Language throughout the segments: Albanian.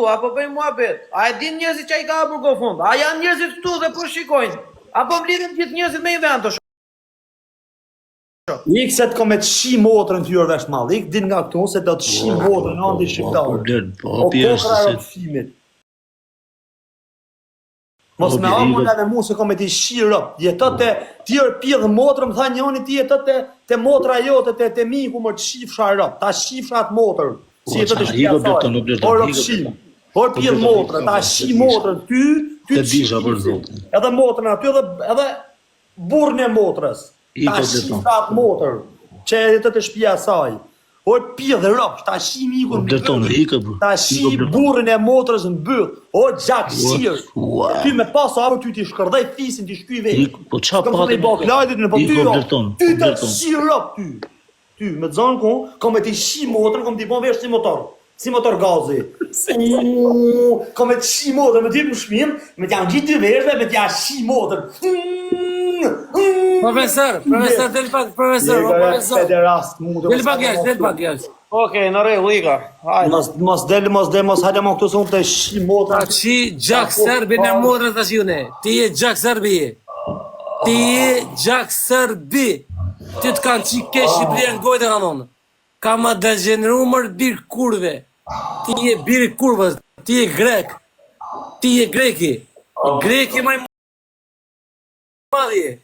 këtu, a po bëjmë muhabet? A e din njerëzit që ai ka hapur GoFund? A janë njerëzit këtu dhe po shikojnë? A po mblidhen gjithë njerëzit me një vend të Ik se të kom me të shi motrën ty or vesh mall. Ik din nga këtu se do të shi motrën Po, anti shqiptar. po, Blen, po, O pjesë kokra e se rrofshimit. Mos Po, me bje, amun iko. edhe mu se kom me t'i shi rop. Jeto te ti or pidh motrën, më tha njoni ti jeto te te motra jote te te miku më të shifsha rop. Ta shifsha atë motër. Si Po, jeto te qa, shtëpia iko, saj. Blerton, o, Blerton, O iko, rrofshim. Blerton. Or Po, pidh Blerton, motrën, iko, ta po, shi të disha. motrën ty, ty Të të shi disha për fisin. zotin. Edhe motrën aty edhe edhe burrin e motrës. Iko, Ta Blerton. shifsha atë motër që jeto te shtëpia e saj. O pidh rop, ta shi O mikun në Blerton, byth. iko, bro. Ta shi Iko, Blerton. burrin e motrës në byth. O gjak shirë. Ua. Ty me pas afër ty ti shkërdhej fisin, ti shkyj vetë. Iko, po qa S'kam thënë i pate? bë Klajdit në po ty Iko, jo. Blerton, Ty o, të Blerton. shi rop ty. Ty me të zonë ku, kom me ti shi motrën, kom ti bën vesh si motor. Si motor gazi. Uuu, Kom me të shi motrën, me ty në shpinë, me t'ja ngjitë dy veshve, me t'ja shi motrën. Profesor, profesor, del pak, profesor, o profesor. Pederast, mu Del pak jashtë, del pak jashtë. Okej, në rregull, ika. Hajde. Mos mos del, mos del, mos hajde më këtu se unë të shi motrën. Ta qi gjak serbi në motrën ta qi une. Ti je gjak serbi je. Ti je gjak serbi. Ti të kanë qi ke Shqipëria në gojë të kanë thonë. Ka më degjeneru mër bir kurve. Ti je bir kurvës, ti je grek. Ti je greki. Greki më i madh je.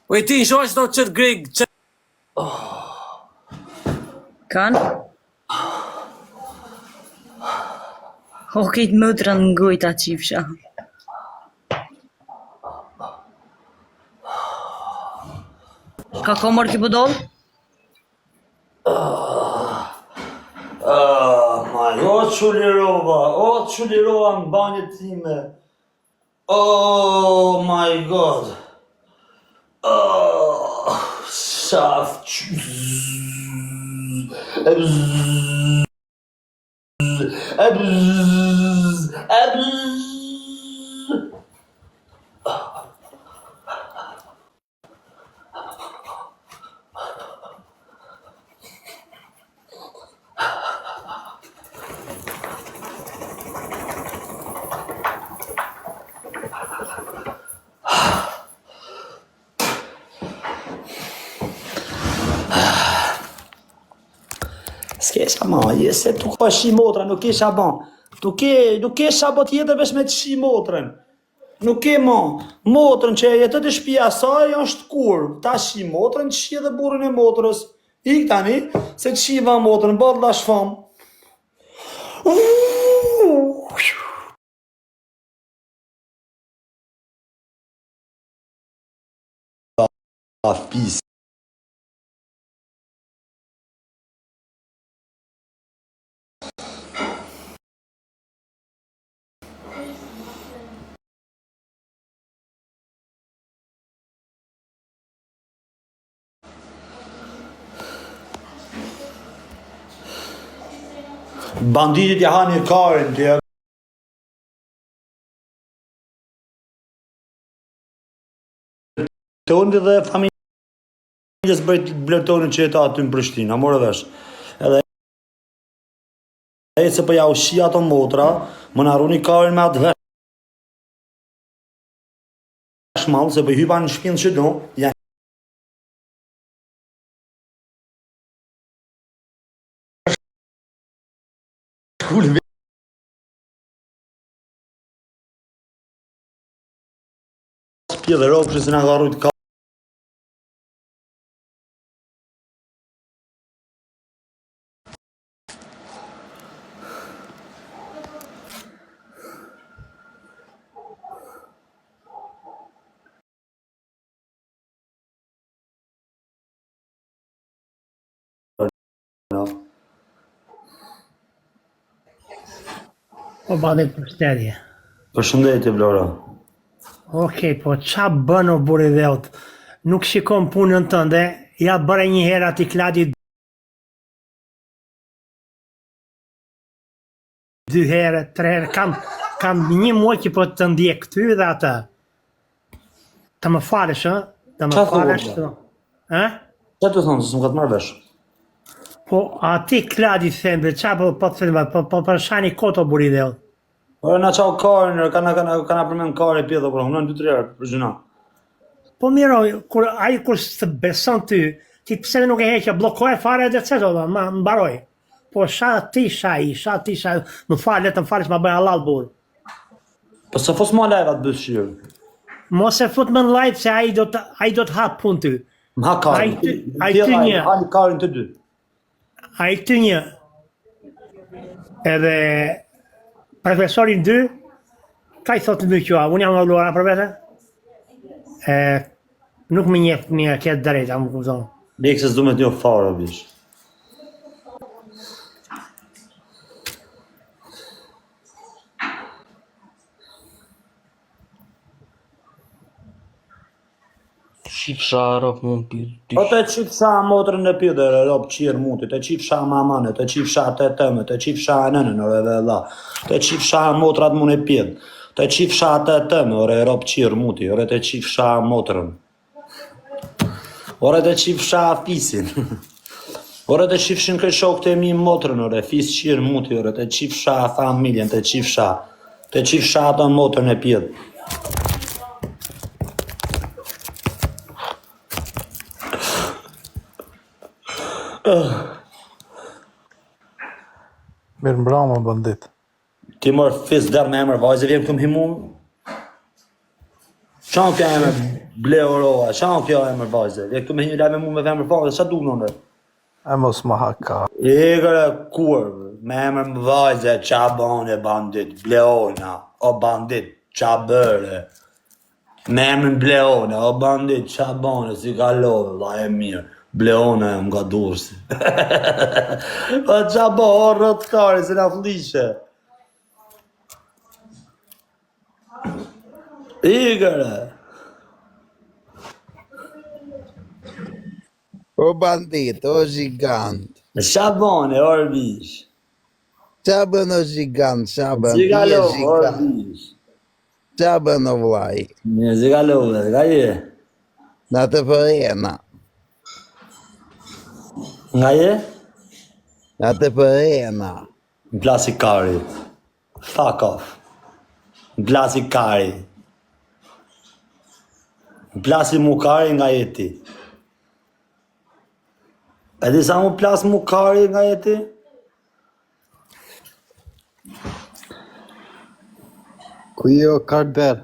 O i ti në shoh që to qëtë grek, qëtë Kanë? O, krejt motrën në gojë ta qifsha. Ka ka marrë ki budall? Ah, maj, o që lirova, o që lirova në banjët time. Oh my god. Oh, saf që... Ebz, ebz, ebz. S'ke qa ma, je se tu ka shi motra, nuk ke qa ba. Nuk ke, nuk ke qa bo tjetër veç me të shi motrën. Nuk ke ma. Motrën që e jetë të shtëpia saj është kur. Ta shi motrën, të shi edhe burrin e motrës. Ik tani, se të shiva motrën, bëhet lash fam. Pis. Banditit ja hani karin ty. Tondi dhe familjes Blertonit që jeta aty në Prishtinë, a more vesh. Edhe e se po ja u shi ato motra, më na runi karin me atë vesh mall, se po hypa në shpinë që do, ja shkul pjedh rokë se na ka rrujt ka O bade përshëndetje. Përshëndetje Vlora. Okej, po qa bën o burri dheut? Nuk shikon punën tënde, ja bëre një herë ati Kladi dy herë, tre herë, kam kam një muaj që po të ndjek ty dhe atë. Të më falësh, ë? Të më Qa thua, falësh. vlla? Ë? Qa të thonë, se s'më ka të marrë vesh. Po ati Kladi them bre, qa po po them, po po po shani koto buri dheu. Ore na çau karin, ore kana kana kana përmend kari pjedho, por unë dy tre herë për gjuna. Po miro, kur ai kur s'të beson ty, ti pse nuk e heq, bllokoje fare edhe çe do, ma mbaroj. Po sha ti sha i, sha ti sha, më fal, le të më falësh, ma bëj hallall burr. Po se fus ma live atë bythshirë. Mos e fut më në live se ai do të ai do të hap punë ty. Më ha karin. Ai ty, ai ty një. Hani karin të dy. Ai ty një. Edhe profesorin dy, ka i thotë më kjo, unë jam nga për vete. E nuk më njeh mirë, ke drejtë, a më kupton. Lek se s'du me të njoh fare, bish. Qifsha rob mund pi Po të qifsha motrën e pidhe, rob qirë muti, të qifsha mamane, të qifsha të tëme, të qifsha nënën, ore vella, të qifsha motrat mund e pidh, të qifsha të tëme, ore rob qirë muti, ore të qifsha motrën. Ore të qifsha fisin. Ore të qifshin kë shokët e mi motrën, ore fis qirë muti, ore të qifsha familjen, të qifsha, të qifsha atë motrën e pidh. Mirë mbrama bandit. Ti mor fis derr me emër vajze vjen këtu më himu. Qa kjo emër Bleoroa, qa kjo emër vajze? Vjen këtu me himu lajme mu me emër vajze, ça du unë? E mos më ha ka. Igre kur me emër më vajze, qa bone bandit, Bleona, o bandit, qa bëre? Me emrin Bleona, o bandit, qa bone, si kalove, vlla e mirë. Bleona jam nga Durrësi. O qa bo, o rrot kare, se na fllishe. Igre. O bandit, o gjigant. Qa bone, or bish? Qa bën o gjigant, qa bën? Si Ti je kalove, or gjigant. bish? Qa bën o vllai? Mirë, si kalove, nga je? Në të përjena. Nga je? Në të përjena. Më plasi kari. Fuck off. Më plasi kari. Më plasi mu kari nga je ti. E di sa mu plas mu kari nga je ti? Ku je o Karder?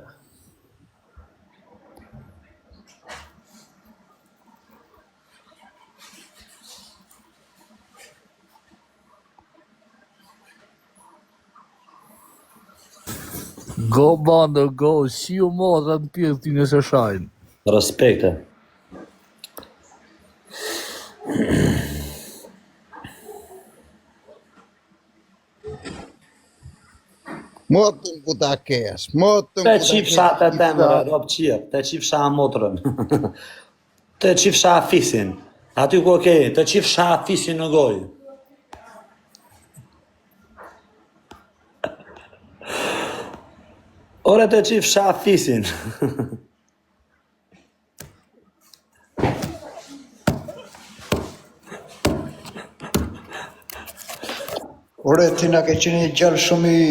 Go bando, go, si u motra në pjesë ti nëse shajnë. Respekte. Motën ku ta kesh, motën Te ku ta qifsha kesh. të temër, rob qirë, te qifsha motrën. Te qifsha fisin. Aty ku e ke, te qifsha fisin në gojë. Ore te qifsha fisin. Ore, ti na ke qenë një djalë shumë i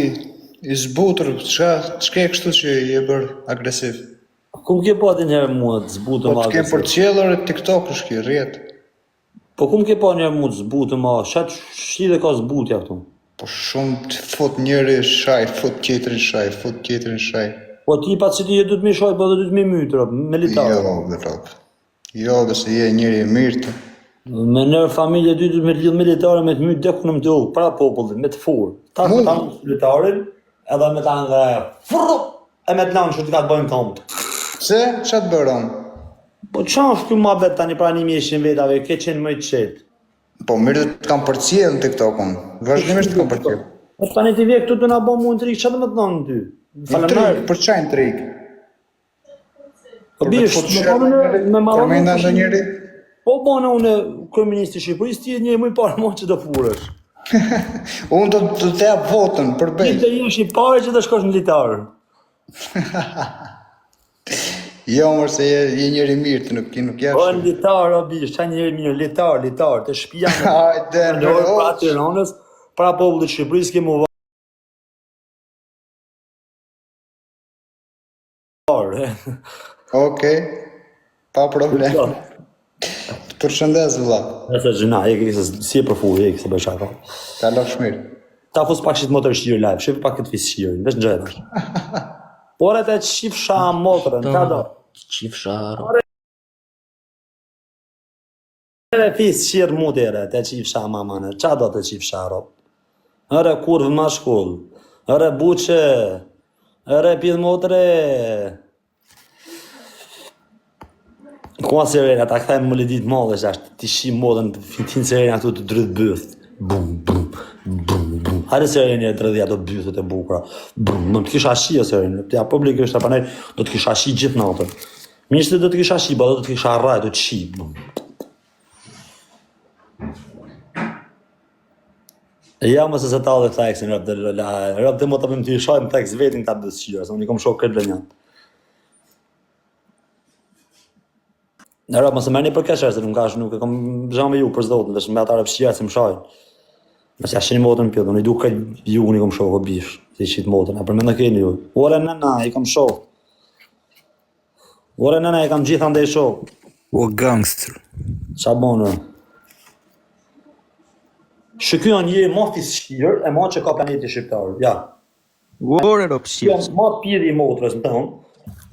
i zbutur, çka ç'ke kështu që je bërë agresiv? Ku më ke pa ti njëherë mua të zbutur Po ma të kem agresiv? përcjellë ore TikTok është ky rrjet. Po ku më ke pa njëherë mua të zbutur ma, ça ç'lidhje ka zbutja këtu? Po shumë të fut njëri shaj, fut tjetrin shaj, fut tjetrin shaj. Po ti pa që ti je duhet me shaj, po edhe duhet me myt, rob, me litar. Jo, be rob. Jo, be se je njeri i mirë ti. Me nër familje dy duhet me të lidh me litare me të myt dekun në të para popullit, me të fur. Ta Mu- ta mos litarin, edhe me ta ngre. Furru! E me të lanë që të ka të bëjnë këmbët. Pse? Qa të bëra unë? Po qa është ky muhabet tani para 1100 vetave, ke qenë më i qetë. Po mirë të kam përcjellë në TikTok unë. Vazhdimisht të kam përcjellë. Po tani ti vje këtu të na bë mu intrigë, çfarë do të thonë ty? Intrigë, Faleminderit. për çfarë intrigë? Po Për me të bish, fut me sherr thonë ndonjëri, me për me marrë nda ndonjëri. Po bona unë kryeministri i Shqipërisë, ti je njëri më i parë më që do furesh. Unë do do të jap votën për Ti bej. të jesh i parë që do shkosh në litar. Jo, mërë se je, je njeri i mirë, ti nuk, nuk je Po ashtu. litar o bish, qa njeri mirë, litar, litar, te shtëpia në Hajde, në orë në pra Tiranës, para popullit të Shqipërisë kemi u varë. Okej, pa problem. Të përshëndes vëlla. Nëse gjëna, e ke se si e përfulli, e ke se bëj shaka. Kalosh mirë. Ta fus pak shit motor shqirë live, shifi pak këtë fis shqirë, veç në gjëra. Ore të qifsha motrën, ka do? Qifsha. Ore fis shqirë mu dere, të qifsha mamane, qa do të qifsha rob? Ore kurvë mashkull, ore buqe, ore pidh motre. Kua sirena, ta kthejmë më ditë madhe që është ti shi modën fitin sirena këtu të dridh byth. Bum bum bum bum. Hajde sirena e dridhi ato bythët e bukura. Bum, do të kisha shi o sirena. Ja publikisht apo ne do të kisha shi gjithë natën. Mirë se do të kisha shi, po do të kisha rraj, do të shi. Bum. Ja mos e se talli theksin, rob të la, rob të mo të bëjmë të shajmë theks vetin ta bësqira, se unë i kom shok këtë vlenjat. Në rob, mos e merrni për keq, se nuk ka nuk e kom gjë me ju për zotin, veç me ata rëpshqira se më shajnë. Mos ja shini motrën pjellë, unë i du këtë ju unë i kom shok o bish, se i shit motrën, a përmend e keni ju. Ore nëna, i kom shok. Ore nëna, i kam gjithë andej shok. O gangster. Qa bonë? Shë ky janë njeri ma fisqirë e ma që ka planeti shqiptar. Ja. Ore rob Kjo shqip. ma pidhi i motrës në tonë.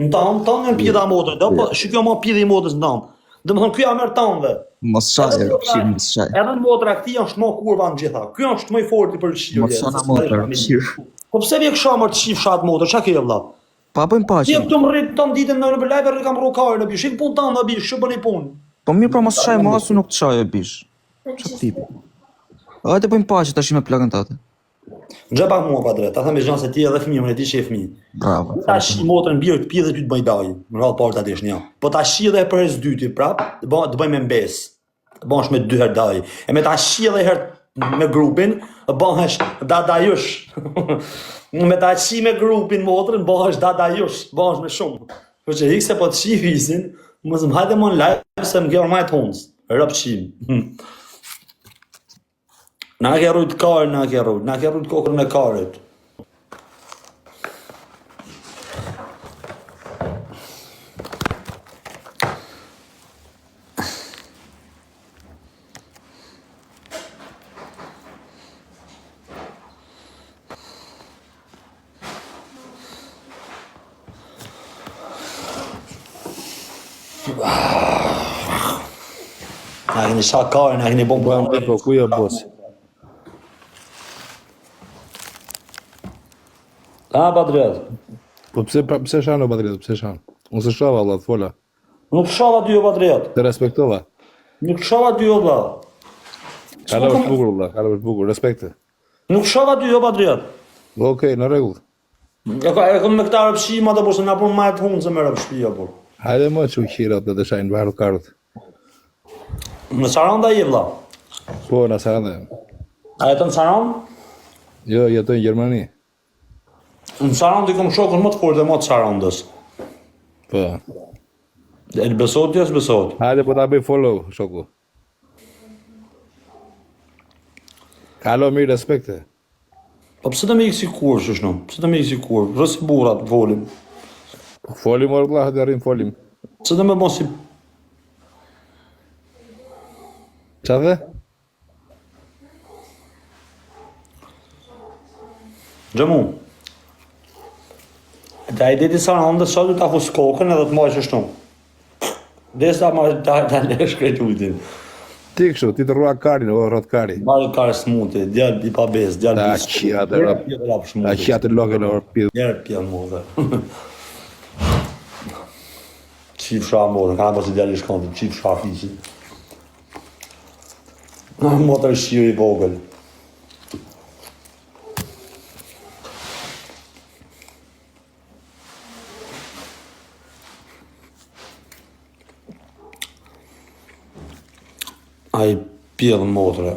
Në tonë, tonë janë pidha motrës, do po shë kjo ma pidhi i motrës në tonë. Do të thonë ky ja merr tonëve. Mos shaj Edhe rob motra, shqip, mos shaj. edhe motra këtij është më kurva në gjitha. Ky është më i forti për Mos shqirje. shana motra rob shqip. Po pse vje kësha mërë të shifsha atë motër, çka ke vëlla? Pa bëjmë Ti paqe. këtu më rrit ton ditën në në live rri kam rrokar në bish, punë tan në bish, ç'u bëni punë? Po mirë pra mos shaj më asu nuk të shaj o bish. Çfarë tipi? Hajde bëjmë paqe tash me plakën tate. Gjë pak mua pa drejt, ta them gjën se ti edhe fëmijë, unë e di që je fëmijë. Bravo. Ta shi motrën bir të pidhet ty të bëj daj. Në radhë parë ta dish një. Po ta shi edhe për herë së dyti prap, të bë të bëj me mbes. Të bësh me dy herë daj. E me ta shi edhe herë me grupin, bëhesh dadajush. me ta shi me grupin motrën, bëhesh dadajush, bëhesh me shumë. Po që ik se po të shi fisin, mos më hajde më në live se më ke marrë hundës. Rëp shim. Na ke rujt karin, na ke rujt, na ke rujt kokën e karit. Na keni sha karin, na keni bon bën. Po ku je boss? A patriot. Po pse pra, pse shan o patriot, pse shan? Unë se shava valla, të fola. Nuk shava ty o patriot. Të respektova. Nuk shava ty o vlla. Kalo është bukur valla, kalo është bukur, respekte. Nuk shava ty o patriot. Okej, në rregull. E ka e kom me këta rëpshi ma të po se na pun më të hunë se me rëpshi apo. Hajde më çu qirat të shajnë varr karët. Në Saranda je vlla. Po, në Saranda. A jeton në Sarandë? Jo, jetoj në Gjermani. Në Sarandë i kom shokun më të fortë dhe më të Sarandës. Po. E të besohet jo s'besohet? Hajde po ta bëj follow shoku. Kalo mirë, respekte. Po pse të më ikë si kurë, shëshnu? Pse të më ikë si kurë? Rë si burrat, volim. Po folim or vlla, hajde rrim folim. Pse të më mos si Qa dhe? Gjëmu. Ta i deti Sarandë, sa du ta fus kokën edhe të maj shëshnu. Desa ma ta, ta lesh krejt ujtin. Ti kështu, ti të rrua karin, o rrot kari. Marrë karë smuti, djalë i pabes, djalë Ta i qia të rap. Ta qia të lokën or pidh. Njerë pjellë modhe. Qifsha modhe, ka në si djalë i shkontë, qifsha fiqi. Motër shqiri i vogël. Ai pjellë motre.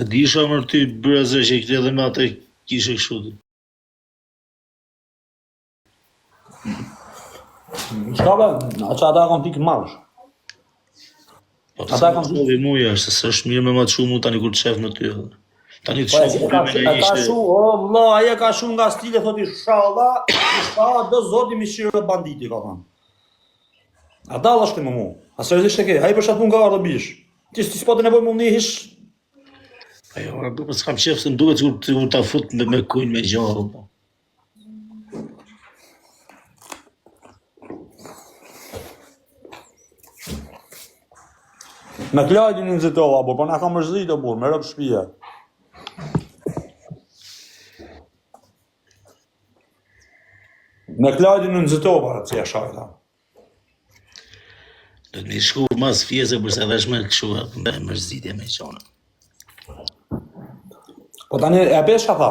E disha mër ty breze që këtë edhe me atë kishe kështu. Çka be? A që ata kanë pikë marsh. Po Ata kanë shovi mu jashtë, se s'është mirë me ma çu mu tani kur të shef në ty. edhe. Tani të Po e shoh ka me e në ka ishte. shu, o vlla, ai e ka shu nga stile thotë inshallah, inshallah do zoti mi shirë banditi ka thënë. A dalla është me mu. A seriozisht e ke? Ai për çfarë punë ka ardhur bish? Ti si s'po të nevojë më një hish Ajo, ora, po s'kam qef se më duket sikur sikur ta fut me me kujn me gjë. po. Me Klajdin në nxitova, por po na ka mërzit o burr, me rob shtëpia. Me Klajdin në nxitova, si e shajta. Do të më shku mas fjese përse edhe është me kështu me mërzitje me gjona. Po tani e pe çka tha?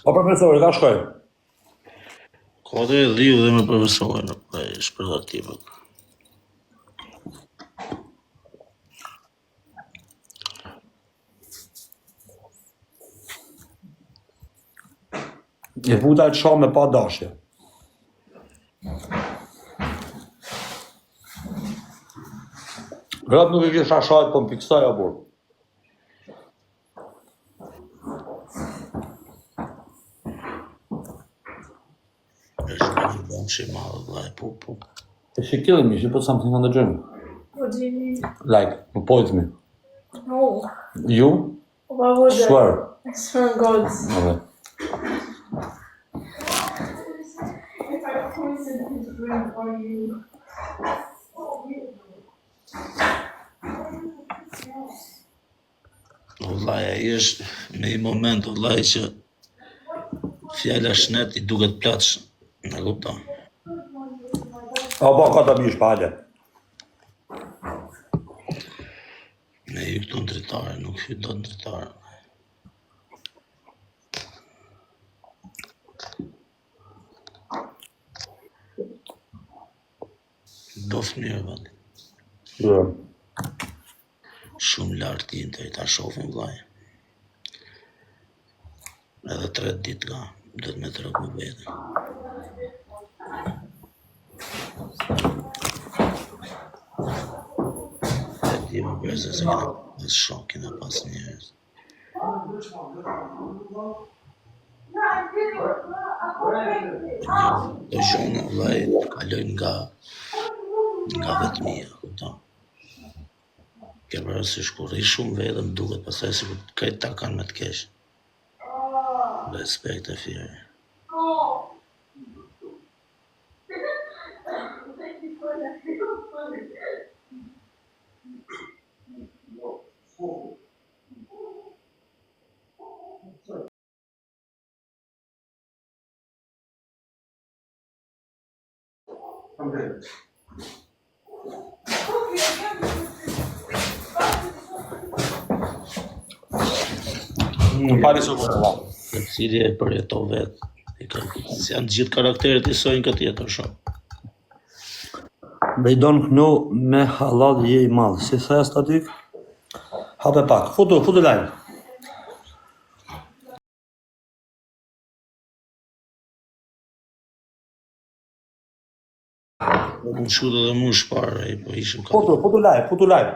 Po profesori, ka shkoj. Ka dhe dhiu dhe me profesorin, po e shpërgativët. E puta e të me pa dashje. Rëtë nuk e kisha shajt, po më fiksoj o burr. Është një dhëmsh i madh, vllai, po po. Is she killing me? She put something on the drink. What do you mean? Like, poison me. No. You? Why would I? Swear. I swear on God. Okay. If I poison his drink or you. O vllai, ai është në një moment o vllai që fjala shnet i duket plaç, na kupton. O, po, ka të bish, pa hajde. Me ju këtu në dritare, nuk hy dot në dritare. Do fëmijë vëndi. Jo. Shumë lart jemi ta shohim vllai. Edhe tre ditë ka, do të me tregu veten. E di më bërë se kena pas shok, kena pas njerëz. Këto gjona vllai kalojnë nga nga vetmia, kupton? Ke parasysh kur rri shumë vetëm duket pastaj sikur krejt ta kanë me të keq. Respekt e fjere. Më pari së valla. Në cili e përjeto vetë. I ka, si janë gjithë karakteret i sojnë këtë jetë shumë. They don't know me halal je i madh. Si tha statik? Hape pak. Futu, futu live. Po më shutë edhe mu shparë, ai, po ishim ka. Futu, futu live, futu live.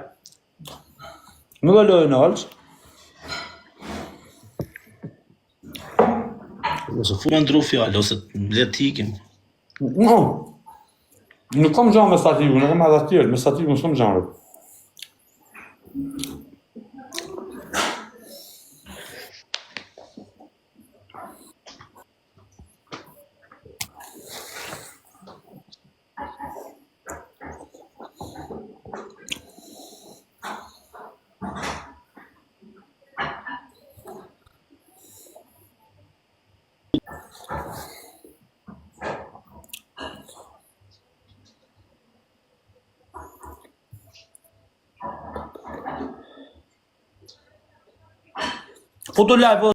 Nuk e lojë në olës. Ose fu me ndru fjalë, ose le të ikim. No. Nuk kam gjë me statikun, nuk kam edhe të tjerë, me statikun s'kam gjë. Futu live, o.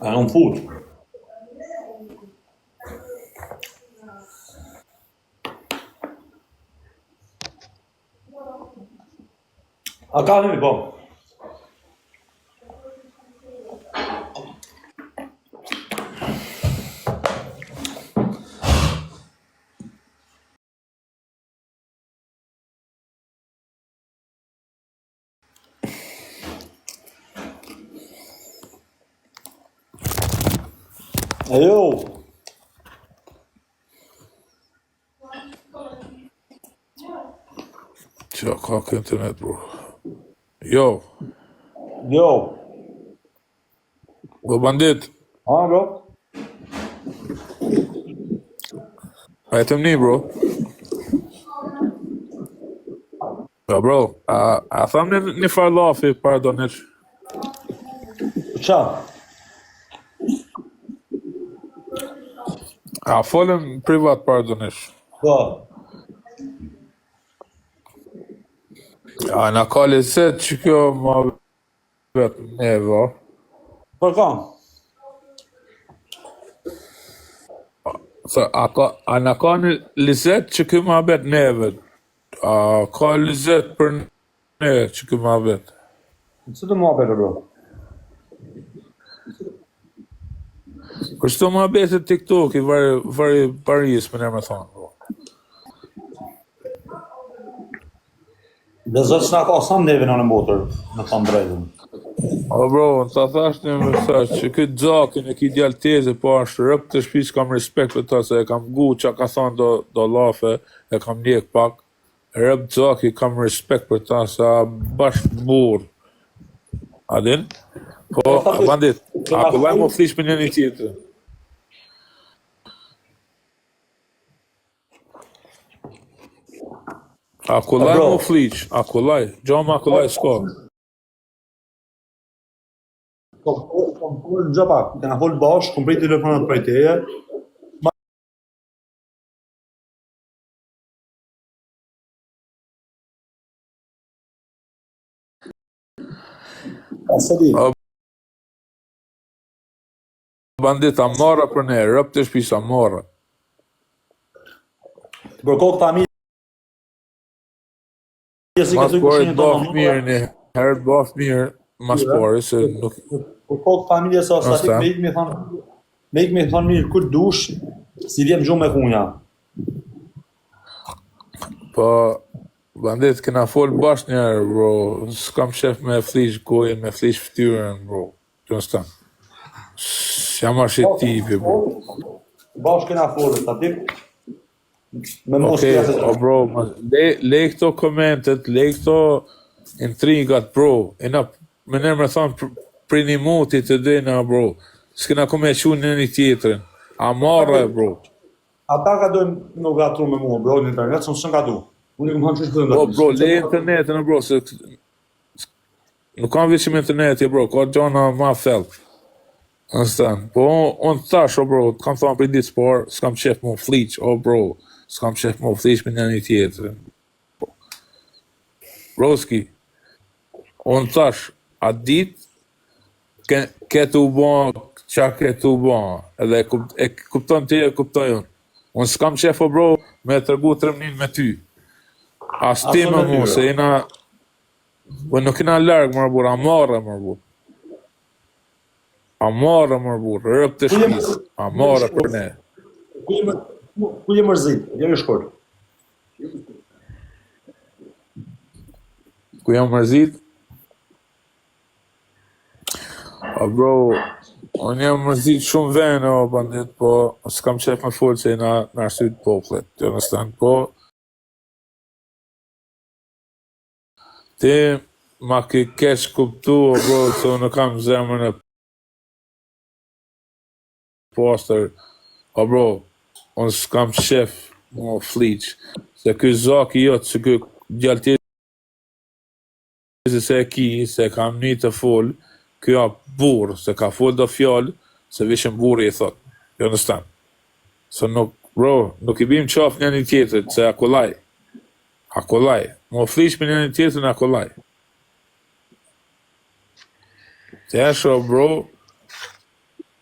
A në fut. A ka hyri, po. Ajo. Qa ka kë internet, bro? Jo. Jo. Go bandit. Ha, bro. A jetëm një, bro? Jo, bro, a, a tham një, një farë lafi para do njësh? Qa? A folëm privat para do njësh? Po. A na ka lezet që kjo ma vetë neve, a? Për ka? Tha, a, ka, a na ka një lezet që kjo ma vetë neve? A ka lezet për ne që kjo ma vetë? Cë të mua betë, bro? Për çto ma betë TikTok i vari, vari Paris, më me thonë, bro. Dhe zot s'na ka sa neve në në motër, me thonë drejtën. O bro, unë ta thash një mesazh që këtë xhakin e ki djalë teze, po është rëp të shtëpisë, kam respekt për ta se e kam gu çka ka thonë do do llafe, e kam ndjek pak. Rëp xhaki kam respekt për ta se a bash burr. A din? Po, a bandit, a kollaj më flish me njëri tjetrin. A kollaj Bro. më fliq, a kollaj, gjo ma kollaj s'ka. Po, po, po, po, në pak, kena fol bashkë, kom prit telefonat prej teje. Ma A se di. O bandit, a marra për ne, rëp të shtëpisë, a marra. Të përkok familje si Mas ke thuj pari kushinë të tonë. bëft mirë një herë të bëft mirë, mas pari se nuk Përkok familje sa sa Është, me ik me thon me ik me thon mirë kur dush, si vjen gjumë me kunja. Po bandit kena fol bashkë një herë, bro. S'kam qef me fliq gojën, me fliq fytyrën, bro. Gjostan. S'jam ashtë i tipi, bro. Bashkë kena folë, sa tip. Me mos Okej, okay, o bro, ma, le, le këto komentet, le këto intrigat, bro. E na, me ne me thonë, pr- prej një muti të dyna, bro. S'kena ku me qu në një tjetrin. A marre, bro. Ata ka dojnë nuk gatru me mua, bro, në internet, s'më s'më ka du. Unë i kom thënë çështë Po, të bro, le internetin, bro, se nuk kam veç me interneti, bro, ka gjona ma thellë. Understand? Po, unë un thash, o bro, të kam thonë për ditë parë, s'kam qef mu fliq, o bro, s'kam qef mu fliq me njëri tjetrin. Broski, unë thash, atë ditë, ke, ke të u bo, qa ke të u bo, edhe e, kup, e kupton ti, e kuptoj unë. Unë s'kam qef, o bro, me tregu tremnin me ty. As ti As me unë me mu, ty, se jena, po nuk jena larg, mërë burr, a marre, mërë burr. A marre, mërë burr, rëp të Ku je shtëpisë, a marre për ne. ku je ku je mërzit? Jemi shkurt. Ku jam mërzit? A bro, Unë jam mërzit shumë vene, o bandit, po s'kam qef me folë se na, në arsye të popullit, you understand, po ti ma ke keq kuptu, o bro, se unë kam zemrën e pastër, o bro, unë s'kam qef m'u flliq, se ky zaki jot, se ky djalë se se e ki, se e kam ni të fol, ky a burr, se ka fol do fjalë, se vishën burri i thot. You understand? Se nuk, bro, nuk i bim qafë njëni tjetrit, se a kollaj. A kollaj. M'u flliq me njëni tjetrin a kollaj. Tash o bro,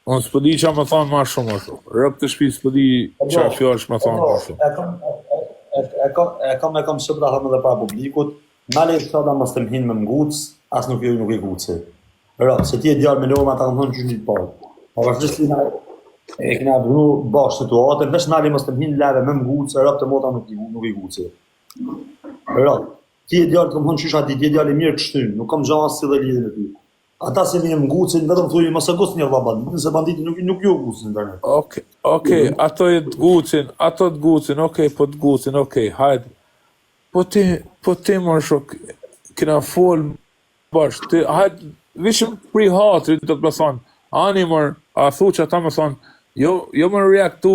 unë s'po di qa me thonë ma shumë o shok. Rob të shpisë s'po di qa fjalësh me thonë ma shumë. E kam e, e kam e kam e kam shqip ta them edhe para publikut, nale sot mos të më hin me nguc, as nuk ju nuk i guci. Rob, se ti je djalë me norma ta kam thënë qysh në ditë parë. Pavarësisht se na e kena vënu bash situatën, veç nale mos të më hin leve me nguc, rob të motra nuk i nuk i guci. Rob, ti je djalë të kam thënë qysh aty, ti je djalë i mirë të shtyn, nuk kam gjë as si dhe lidhje me ty. Ata se më ngucin, vetëm thuj mos e gucni valla banditin, se banditi nuk nuk ju gucin në internet. Okej, okej, ato e të gucin, ato të gucin, okej, po të gucin, okej, hajde. Po ti, po ti më shok, kena fol bash, ti, hajde, vishëm pri hatrit, do të më thonë, ani mër, a thu që ata më thonë, jo, jo më reaktu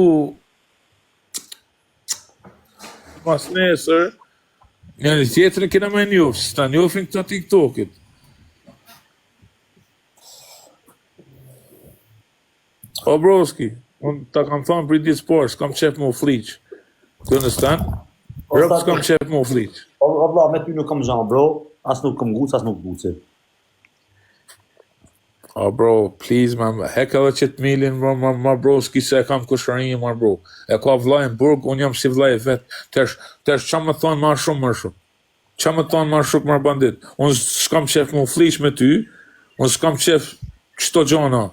mas nesër, njëri tjetrin kena me njoft, s'ta njofin këta TikTokit. O broski, unë ta kam thonë për ditë sport, s'kam qef me u flliq. You understand? Rob s'kam qef me u flliq. O, o vlla, me ty nuk kam gjë, bro, as nuk kam guc, as nuk guci. O bro, please ma hek edhe qëtë milin bro, ma, ma broski se e kam kushërinjë ma bro. E ka vllai në burg, unë jam si vllai vet. Tash, tash qa më thonë ma shumë më shumë. Qa më thonë ma shumë më bandit. Unë s'kam qef me u flliq me ty, unë s'kam qef qëto gjana.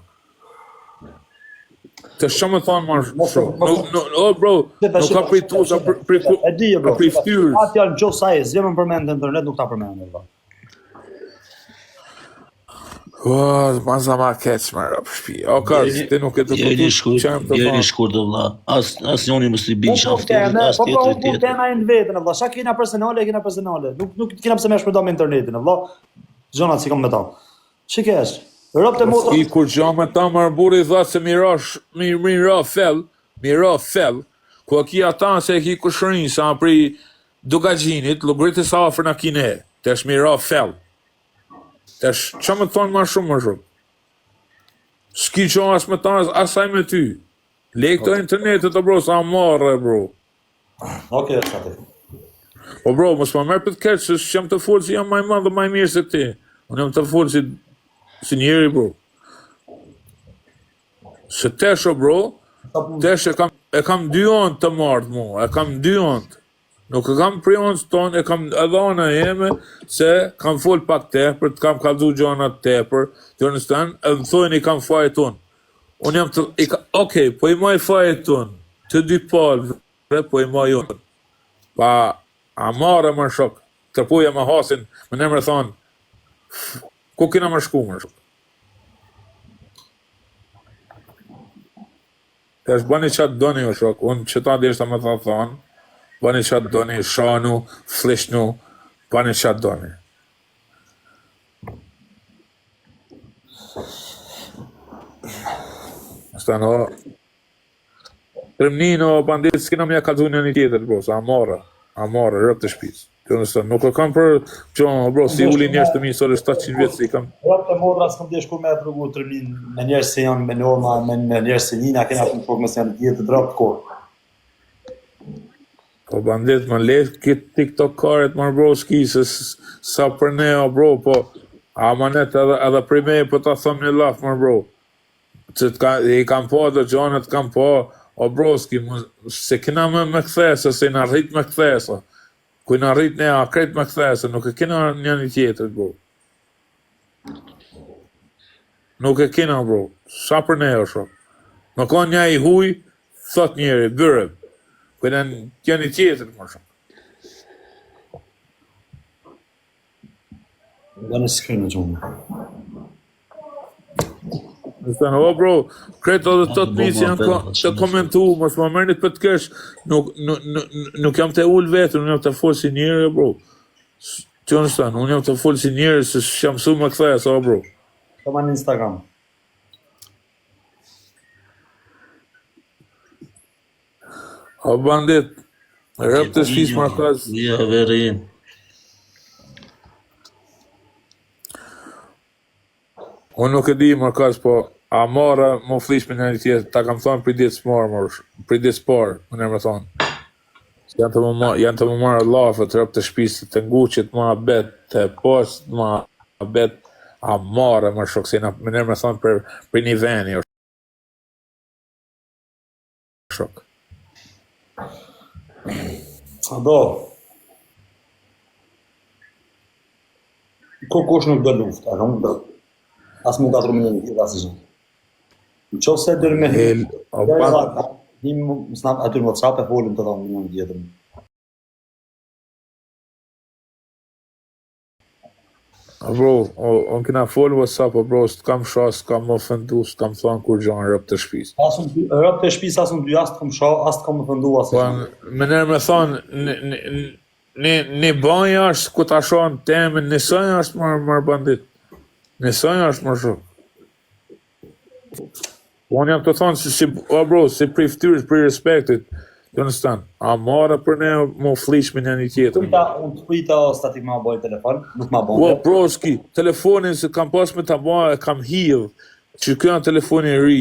Tash qa më thonë ma shumë. No, no, no, bro, nuk ka prej tu, sa prej, prej, E di, bro. prej ftyrës. Atë janë në qoftë sa e s'vjen më përmend në internet, nuk ta përmend, vlla. Oh, ma za ma keq më rob shtëpi. O kaz, ti nuk e të Jeni kuptu shkurt, çfarë jam të jeni thonë. shkurt o vlla. As asnjëri mos i bin Po po qafë tjetrit, teme, as po po tjetri po tjetrit. tema e në veten, vlla. Sa kena personale, kena personale. Nuk nuk kena pse më shpërnda me internetin, vlla. Gjonat si kam me ta. Çi kesh? Rob të Po motra. s'ki kur gjo me ta marr burri tha se mi ra sh- mi mi ra fell, mi ra fell. Ku e ki ata se e ki kushërin sa prej Dukagjinit, llogaritë sa afër na kine. Tash mi ra fell. Tash ç'a më thon më shumë më shumë. S'ki gjo as me ta, as ai me ty. Le këto internetet o bro, sa marre bro. Okej, sa ti. Po bro, mos ma merr për të keq, se s'jam të fol si jam më i madh dhe më i mirë se ti. Unë jam të fol si si njeri bro. Se tesh o bro, tesh e kam e kam dy anë të marrë mu, e kam dy anë. Nuk e kam për anës tonë, e kam edhe ana jeme, se kam fol pak tepër, të kam kallzu gjana tepër, you understand? Edhe më thojnë i kam fajet unë. Unë jam të, i ka, okej, po i maj fajet unë, të dy palëve, po i maj unë. Pa, a marrë më shok, të puja më hasin, më në më thonë, ku kena më shku më shok? Tash bëni çfarë të doni o shok, unë që ta deshta me ta thonë, bëni çfarë të doni, shanu, flishnu, bëni çfarë të doni. Stano, Tremnino, bandit, s'kena me ja kallzu një një tjetër, bro, sa amara, amara, rëp të shpisë. Kjo nëse nuk e kam për gjo, bro, si uli njerëz të mi, sot e 700 vjet si i kam. Rob të motra s'kam desh kur me e tregu tremnin me njerëz se janë me norma, me, me njerëz se njina kena shumë shok me se janë tjetë të drop kohë. Po bandit, më le këtë TikTokaret më bro, s'ki se sa për ne o bro, po amanet edhe edhe për me po ta them një laf më bro. Që të ka, i kam po do gjona të kam po, o broski, më, se kena me, me kthesë, se na rrit me kthesë. Ku na rrit ne a krejt me kthesë, nuk e kena njëri tjetrit, bro. Nuk e kena, bro. Sa për ne është, Më ka një i huj, thot njeri, bërë. Ku na njëri tjetrit, më shumë. Nga në skrin në gjumë. Understand, o bro, krejt edhe të të që janë ko, të komentu, mos më merrni për të kesh, nuk, nuk, nuk, nuk jam të ul vetën, unë jam të fol si njeri, bro. Ti understand, unë jam të fol si njeri, se s'jam mësu me kthesë, o bro. Po ma në Instagram. O bandit, rëp të shpis markaz. Ja, veri. Unë nuk e di markaz, po a marrë më flish me njëri tjetër, ta kam thonë për ditë s'marë, mor, për ditë s'parë, më nërë me thonë. Janë të më marrë, janë të më marrë llafet, rëp të shpisë, të nguqit, ma bet, të post, ma bet, a marrë, më shok, se na, më nërë me thonë për, për një veni, o shok. A do? Ko kush nuk do luftë, a kam do. As mu katru me një tjetër asë gjë. Në qoftë se dërë me El, o pa, Him snap aty në WhatsApp e folim të thonë me një tjetër. A bro, o, on kena fol WhatsApp, o bro, s'kam sha, s'kam ofendu, s'kam thonë kur gjonë rëp të shpisë. As unë ty, rëp të shtëpisë as unë ty as të kom sha, as të kom ofendu as. Po, më nërë me thonë, një, një, një, një banja është ku ta shohën temën, një sënja është mërë, mërë bandit. Një sënja është mërë shok. Po unë jam të thonë si, si o bro, si prej fytyrës, prej respektit, you understand? A marrë për ne më flish me një tjetër. Prita, unë të prita o statik ma boj telefon, nuk ma Po, bën. broski, telefonin se kam pas me ta ba, e kam hidh, që kjo janë telefoni i ri,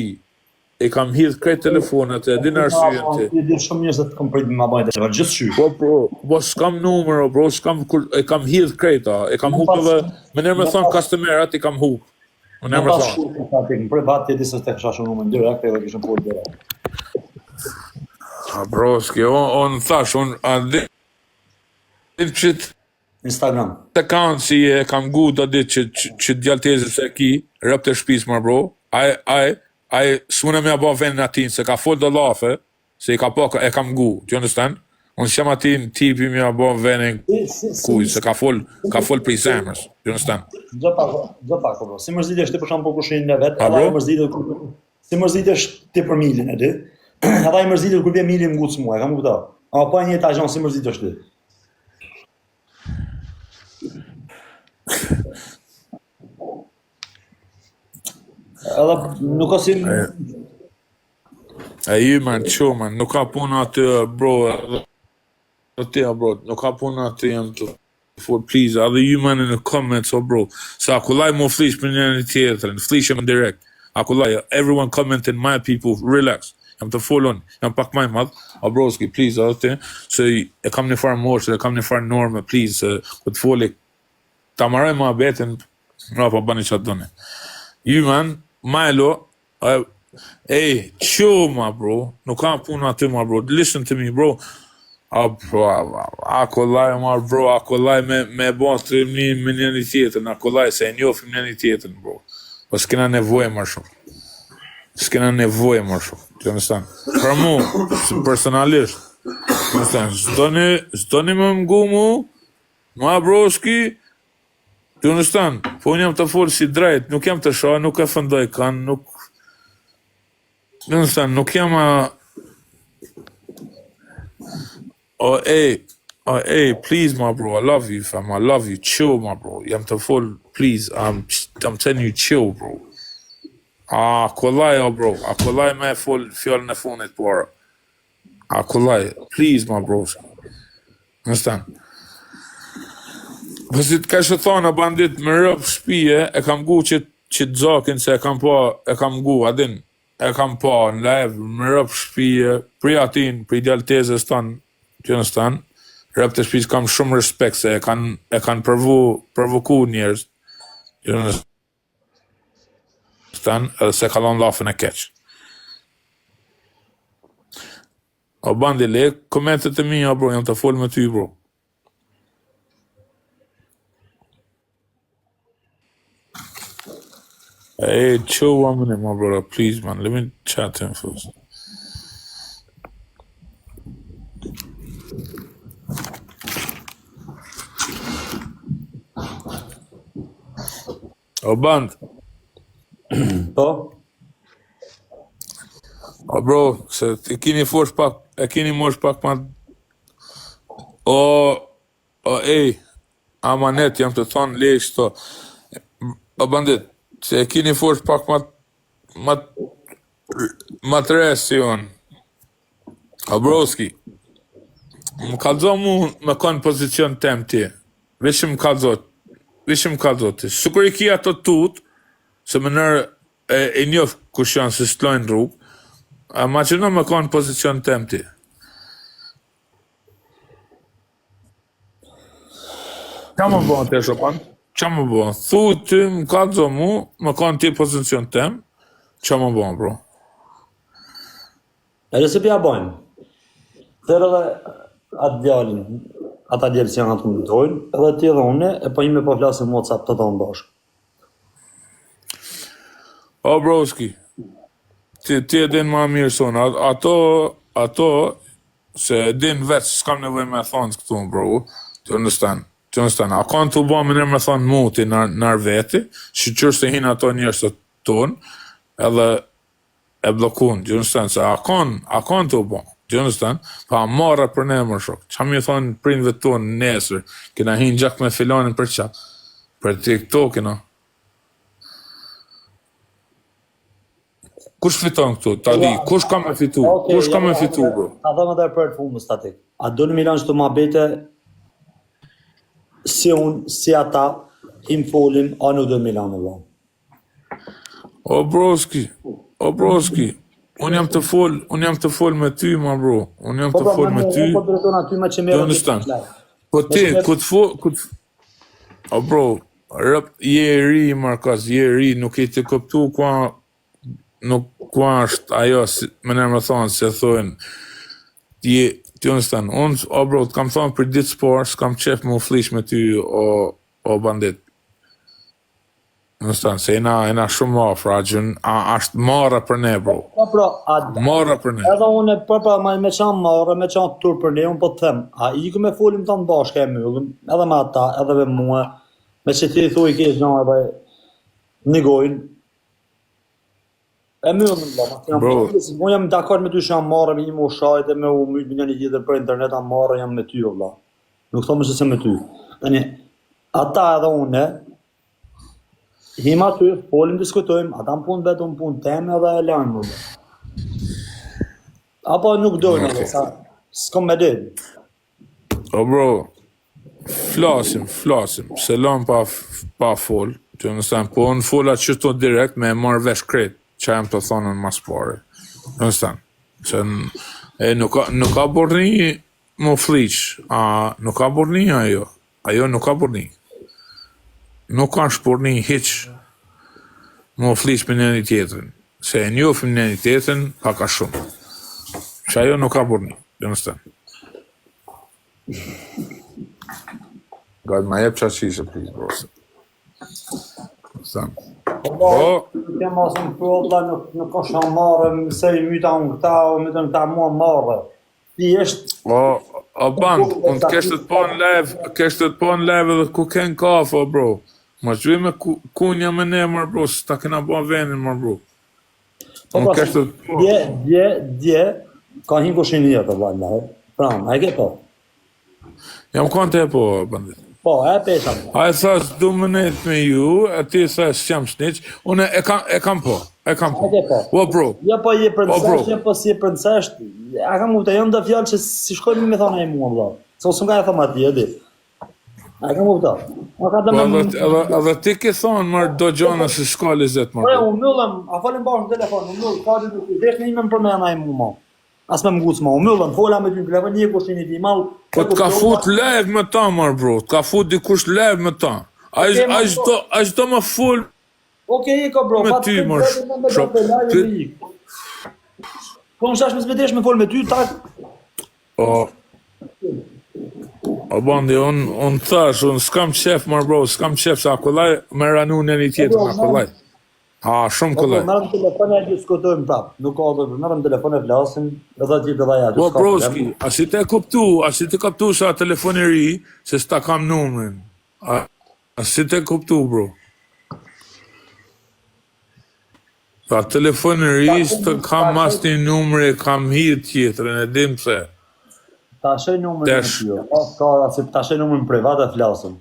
e kam hidh krejt telefonat, e din arsyen ti. Ti di shumë mirë se të kom prit me ma boj telefon, gjithçysh. Po, bro, po s'kam numër, o, bro, s'kam kur, e kam hidh krejt, a, e kam hup edhe, më nërë me thonë customerat i kam hup. Më nërë Më me pas thonë. shkruaj statik, në privat ti di se të kisha shumë numrin direkt edhe kishim fol direkt. A, broski, o, unë thash, unë, a din që Instagram. të kanë si e kam gu do ditë që, që, që djalë tezës se ki, rëp të shtëpisë më bro, ai ai ai s'mune me ja ba vendin atin se ka fol do llafe, se i ka pa e kam gu, do you understand? Unë s'jam aty në tipi me ja ba vendin kuj, se ka fol, ka fol prej zemrës, do you understand? Gjë pak, gjë pak, po, bro. Si mërzitesh ti për shembull kur shohin në vet, A, edhe ai bro? mërzitet kur si mërzitesh ti për Milin, e di? Edhe ai mërzitet kur vjen Mili më nguc mua, e kam kuptuar. Ama po e njëjta gjë si mërzitesh ti. Edhe nuk ka si E ju man, qo man, nuk ka punë aty bro, edhe ti bro, nuk ka punë aty jam të fol please, edhe ju man in the comments oh bro, se a kollaj mu flish për njërin tjetrin, flishem direkt, a kollaj, everyone commenting my people, relax, jam të fol unë, jam pak më i madh, a broski, please, edhe ti, se e kam një farë moshë, e kam një farë norme, please, se ku të foli, ta marroj muhabetin, mrapa bëni çfarë doni. Ju man, Milo, uh, ej, chill my bro, nuk kam punë aty my bro, listen to me bro. A bro, a, a, a kollaj ma bro, a kollaj me me bo trimni me njëri tjetrin, a kollaj se e njohim njëri tjetrin bro. Po s'kena nevojë më shumë. S'kena nevojë më shumë. Do you understand? Për mu, s- personalisht, do you understand? S'doni, s'doni më ngu mu, ma broski, Do you understand? Po unë jam të fol si drejt, nuk jam të shoh, nuk e fëndoj kanë, nuk... Do you understand? Nuk jam a... Oh, ey, oh, ey, please, my bro, I love you, fam, I love you, chill, my bro. Jam të fol, please, I'm, I'm telling you, chill, bro. A, kollaj, oh, bro, a kollaj me e fol fjalën e fundit, por... A kollaj, please, my bro. Understand? Po si të ka thonë, bandit me rëp shtëpie, e kam gu që që të zakin se e kam pa, e kam gu, a din, e kam pa në live, me rëp shtëpie, pri atin, pri djalë tezës tan, you understand? Rëp të shtëpisë kam shumë respekt se e kanë e kanë provu provoku njerëz. You understand? Edhe se ka lënë llafën e keq. O bandi le komentet e mia bro, jam të fol me ty bro. Hey, chill one minute, my brother, please, man. Let me chat to him first. O band, Po? O bro, se e kini fosh pak, e kini mosh pak ma... O, o ej, amanet jam të thonë lej shto. O bandit, se e kini fosh pak ma... Ma, ma të re si unë. O broski, më kallzo mu me konë pozicion tem ti. Veç më kallzo, veç më kallzo ti. Sikur i ki ato tut, se më nërë e, e njof kush janë se s'tlojnë rrugë, a imagjino me konë pozicion tem ti. Qa më bon të shopan? Qa më bon? Thu ty më kallzo mu, me konë ti pozicion tem, qa më bon, bro? Edhe se pja bojmë. Thërë edhe atë djalin, ata djelë që janë atë më dojnë, edhe ti edhe une, e po ime po flasim WhatsApp të tonë bashkë. O broski, ti, ti e din ma mirë sonë, ato, ato, se e din vetë, s'kam nevojë me thonë këtu, bro, të understand, të understand, a kanë të bo me me thonë muti në, në veti, që qërë se hinë ato njerëz të tonë, edhe e bllokun, do you understand, se a kanë, a kanë të bo, do you understand, pa a marre për ne më shok, qa mi thonë prindve tonë nesër, kena hinë gjak me filanin për qa, për TikTokin, a. Kush fiton këtu? Ta di, kush ka me fitu? Okay, kush ka me fitu, bro? Ta them edhe për të fundit statik. A do në Milan që të muhabete si unë, si ata, im folim, a nuk do Milan në vëllë? O broski, o broski, unë jam të fol, unë jam të fol me ty, ma bro. Unë jam po, të po, fol me ty. Po drejton aty më që merr. Po ti, ku të fol, ku të O bro, rëp, je i ri, Markas, je i ri, nuk e të kuptu kua, nuk kua është ajo, si, më në më thonë, se thonë, je, ti understand, unë, o bro, të kam thonë për ditë s'parë, s'kam qef me u flish me ty, o, o bandit. Understand, se jena, jena shumë afër, a gjën, a, është marre për ne, bro. Po, bro, a, Marre për ne. Edhe unë, po, po, me, me qanë marre, me qanë tur për ne, unë po të them, a iku me folim tanë bashkë e myllëm, edhe me ata, edhe me mua, me që ti thuj ke gjë edhe negojnë, E myllëm, vlla, ma jam Bro. unë jam dakord me ty që jam marrë me një mu shajt e me u myt me njëri tjetër për internet, jam marrë jam me ty o vlla. Nuk thomë se s'jam me ty. Tani ata edhe unë him aty, folim, diskutojmë, ata në punë vetë, unë në punë teme edhe e lajmë vlla. Apo nuk dojnë, okay. sa s'kom me dit. O bro, flasim, flasim, se lëm pa, pa fol, të understand, po unë fola që to direkt me e marrë vesh krejt, që jam të thonën mas pare, understand, se n- e nuk ka, nuk ka burrni më fliq, a nuk ka burrni ajo, ajo nuk ka burrni, nuk ka burrni hiq, më fliq me njëri tjetrin, se e njofim njëri tjetrin, pak a shumë, që ajo nuk ka burrni, you understand. Gajtë ma jep qa qishe, please, bro. Sa. Po, nuk jam asë në vlla, nuk, nuk është a marrë, se i myta unë këta, u mytën këta mua marrë. Thjesht, O, o band, unë të keshtë të po në live, keshtë të po në live edhe ku ken kafe, o bro. Ma që me ku, kunja me ne, mër bro, s'ta kena bo venin, mër bro. Po Unë pra, keshtë të po. dje, dje, dje, ka hinë kushin një të vlla, në Pra, a e ke po? Jam konë të e po, bandit. Po, e pesha. A e tha s'du më net me ju, a ti tha s'jam snitch, unë e kam, e kam po, e kam po. E ke po. Po bro, Jo po je Po, bro. princeshë, jo po si je princeshë, a kam kuptuar, janë do fjalë që si shkojnë me thonë ai mua vlla. Se unë s'm ka e thënë atje, e di. A kam kuptuar. Ma ka po dhe edhe, edhe, edhe ti ke thonë mër do gjona se s'ka lezet mër Po, bro. u mbyllëm, a folim bashkë në telefon, u mbyll, ka dy dy desh në ime më përmend ai mua mo. As me nguc më, u mbyllëm, fola me ty në telefon, një kush i di mall. Po të ka fut live me ta mër bro, të ka fut dikush live me ta. Ai Okej, ai ma çdo ai çdo më fol Okej, iko bro, me pa ty të mër. të Shok, të live ti me ik. Po në shash me s'me desh me fol me ty, tak, o o bandi un un thash, un s'kam qef mër bro, s'kam qef se a kollaj me ranu në një po tjetër, bro, a kollaj. Ha, shumë Po, kollaj. merrem telefon e diskutojmë prap. Nuk ka dhe, merrem telefon e flasim, edhe ti edhe ajo, Po s'ka problem. broski, a si të e kuptu, a si të kuptu se a telefon i ri, se s'ta kam numrin. A, a si të e kuptu, bro? Pa telefonin ri s'të kam asnjë numër e kam hidh tjetrin, e dim pse. Ta shoj numrin e Tash. ty. O, ka si ta shoj numrin privat e flasim.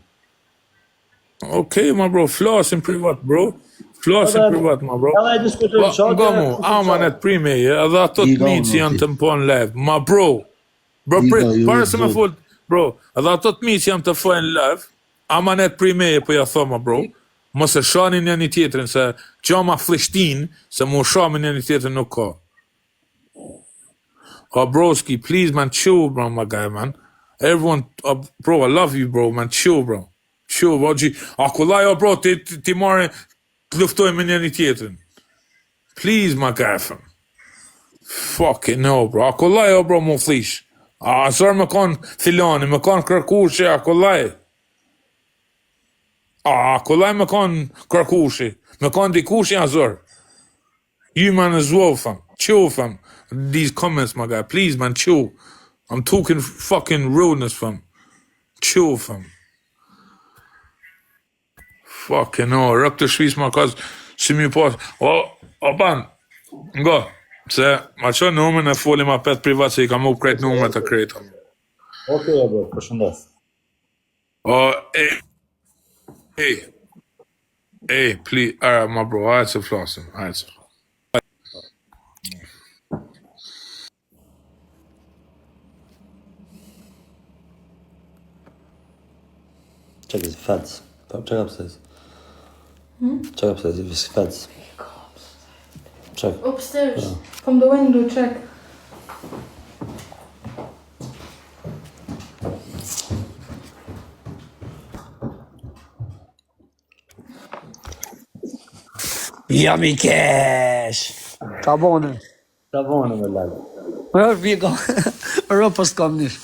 Okej, ma bro, flasim privat, bro. Flasim Edhe privat, ma bro. edhe e diskutojmë Po, qatë, nga mu, edhe diskutojmë amanet prime je, edhe ato të Iga mi që unë janë ti. të më po në live. Ma bro, bro Iga prit, ju para se me zot. fol, bro, edhe ato të mi që janë të fojnë në live, amanet prime je, po ja thoma, ma bro, mos e shani njëni tjetrin, se qa ma flishtin, se mu sha me njëni tjetrin nuk ka. Oh, broski, please, man, chill, bro, my guy, man. Everyone, uh, bro, I love you, bro, man, chill, bro. Chill, bro, gji, a kollaj, o, bro, ti, ti, ti marrin, të luftojmë me njëni tjetrin. Please, my guy, fam. Fucking no, bro. A kollaj, o, bro, mu flish. A zor me kon filani, me kon kërkushi, a kollaj. A, a kollaj me kon kërkushi. Me kon dikushi, a zor. You man as well, fam. Chill, fam. These comments, my guy. Please, man, chill. I'm talking fucking realness, fam. Chill, fam. Fucking no, rëp të shvis ma ka si mi pas. O, o ban, ngo, se ma qo numrin e folim apet privat se i kam u krejt numrat e krejta. Okej, okay, bro, përshëndes. O, e, e, e, please, ara, ma bro, hajtë se flasim, hajtë se. Çka ke fec? Po çka ka pse? Hmm? Çka ka pse? Si fec? Çka? Upstairs, from the window, check. Jam i kesh. Ta bone. Ta bone me lal. Më është viko. Ro po s'kam nish.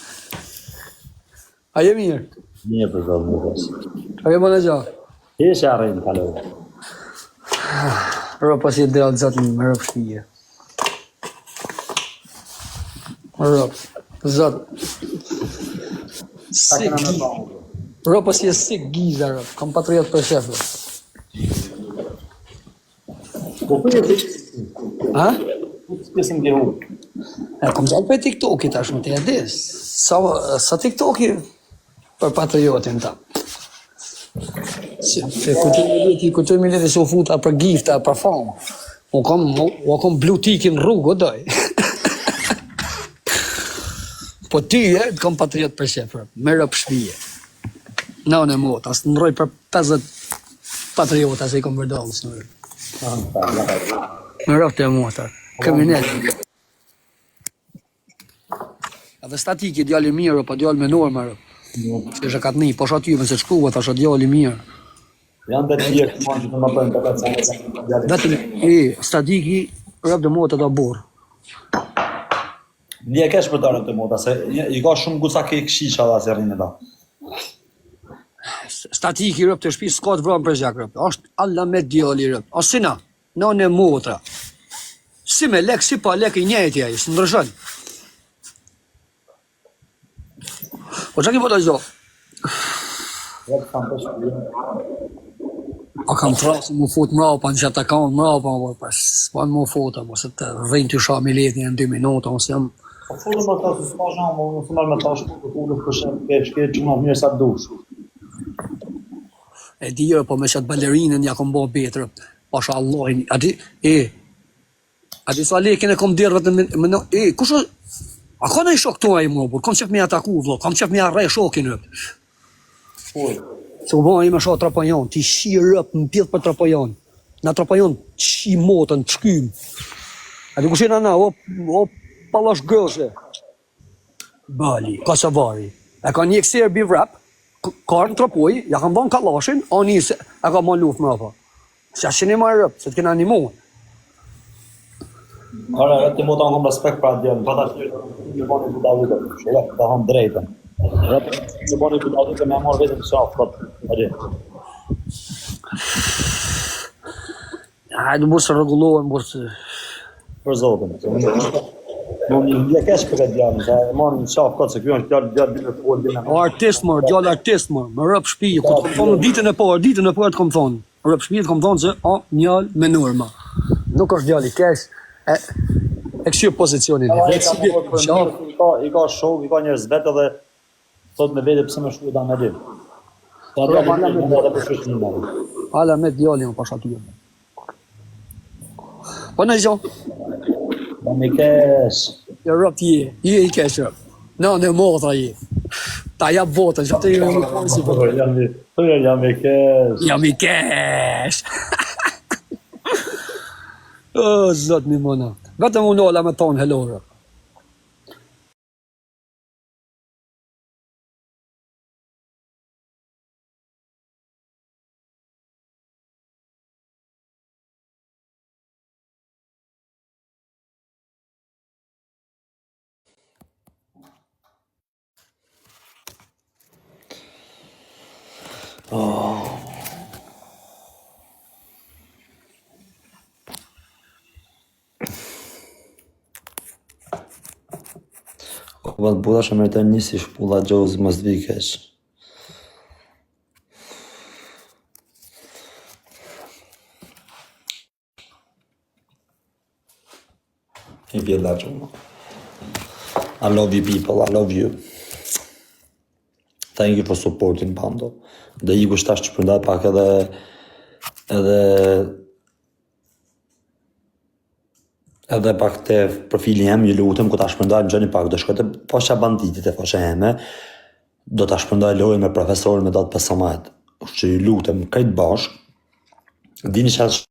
A je mirë? Mirë për zotin, mirë pas. A je bënë gjë? Hiç e arrin kaloj. Ro po si dell zot më ro shtije. Ro. Zot. Sa Si kena me gi. ba? Ro po si e si giza ro. Kam patriot për shef. ro. Po ku je ti? Ha? Ku të pjesën ke hup? E kom dalë për TikToki tash më të e di. Sa sa TikToki për patriotin ta. Si, se kujtoj me leti, kujtoj me leti se u futa për gifta, për famë. U kom, u kom blue tickin rrugë, o doj. Po ty, e, të kom patriot për shef, rëp, me rëp shpije. Në në mot, as të ndroj për 50 patriota se i kom vërdallë, së në Me rëp të e mota, kriminal. Edhe statiki, djalë i mirë, po djalë me norma, rëp. Se isha katni, po aty me se shkruva, thasha djalë i mirë. Janë të tjerë që që të më bëjnë të vetë djalë. Vetëm i statiki, rëp dhe mota do burr. Ndje kesh për darën të mota, se i ka shumë guca ke këshisha dhe se rrinë ta. Statiki rëp të shtëpisë s'ka të vran për gjak rëp. Është alla me djali rëp. O si na, në motra. Si me lek, si pa lek i njëjti ai, s'ndryshon. Po çka ke po ta gjë? Vetë kam për shtëpinë. A kam frasë mu fut mrapa në qatë akaunt mrapa, po pas s'pan mu fut, apo se të dhejnë të sha miletin në 2 minuta, ose jam Po fullë më ta se s'ka zhan, mo unë s'marr me tash, po fullë për shemb kesh ke çuna mirë sa dush. e di jo, po me qatë balerinën ja kom bo betër, pasha Allahin, a di, e, a di sa lekin e kom derë vetëm me, me, në- e, kush është, a ka në i shok tu ai mua, burr, kam qef me ataku, vlo, kam qef me arre shokin, rëp. Full. Se u bën ai me shoh Tropojon, ti shi rëp në pjellë për Tropojon. Na Tropojon shi motën, të shkym. A di kush jena na, o, o pallash gëlshe. Bali, Kosovari. E ka një serbi vrap, k- ka ardhur në Tropoj, ja kanë bën kallashin, o nis, e ka marrë luftë mbrapa. Se qeni më rëp, se të kena nimu. Ora, vetë mota unë kam respekt për atë djalë, pa ta tjerë me bani budallëke, ja, ta them drejtën. Vetë me bani budallëke me marr vetëm qafë, kot. Aty. Hajde burr se rregullohen burr se Për zotin. Më më ndje keq për këtë djalë, se e marr në qafë kot se ky është djalë djalë di me fol, di me. O artist mor, djalë artist mor, më rëp shtëpi, ku të kom thonë ditën e parë, ditën e parë të kom thonë. Rëp shtëpi të kom thonë se o djalë me norma. Nuk është djalë i keq. E e kështu pozicionin e vet si I ka, i ka, i ka shok, i ka njerëz vetë edhe thot me vete pse më shkruaj ta me dim. Po atë ala me me edhe për shkak të Ala me djalin unë pasha ty. Po në gjo. Po me kesh. Jo rob ti je, je i keq rob. Në në motra je. Ta jap votën, që të jemi më si po. Jam i, po jam i kesh. Jam i kesh. O, zot mi mona. Vetëm unë ola me tonë hello rob. Oh. O, po të buta që meritojnë një si shpulla gjozë mos vi keq. I vjen që I love you people, I love you. Thank you for supporting Bando. Dhe i kush tash që përndaj pak edhe edhe edhe pak te profili jem, ju lutem, ku ta shpërndajmë gjëni pak, do shkoj te faqja banditit e faqja eme, do ta shpërndaj lojën me profesorin me datë 15. Kështu që ju lutem, krejt bashk, dini çfarë.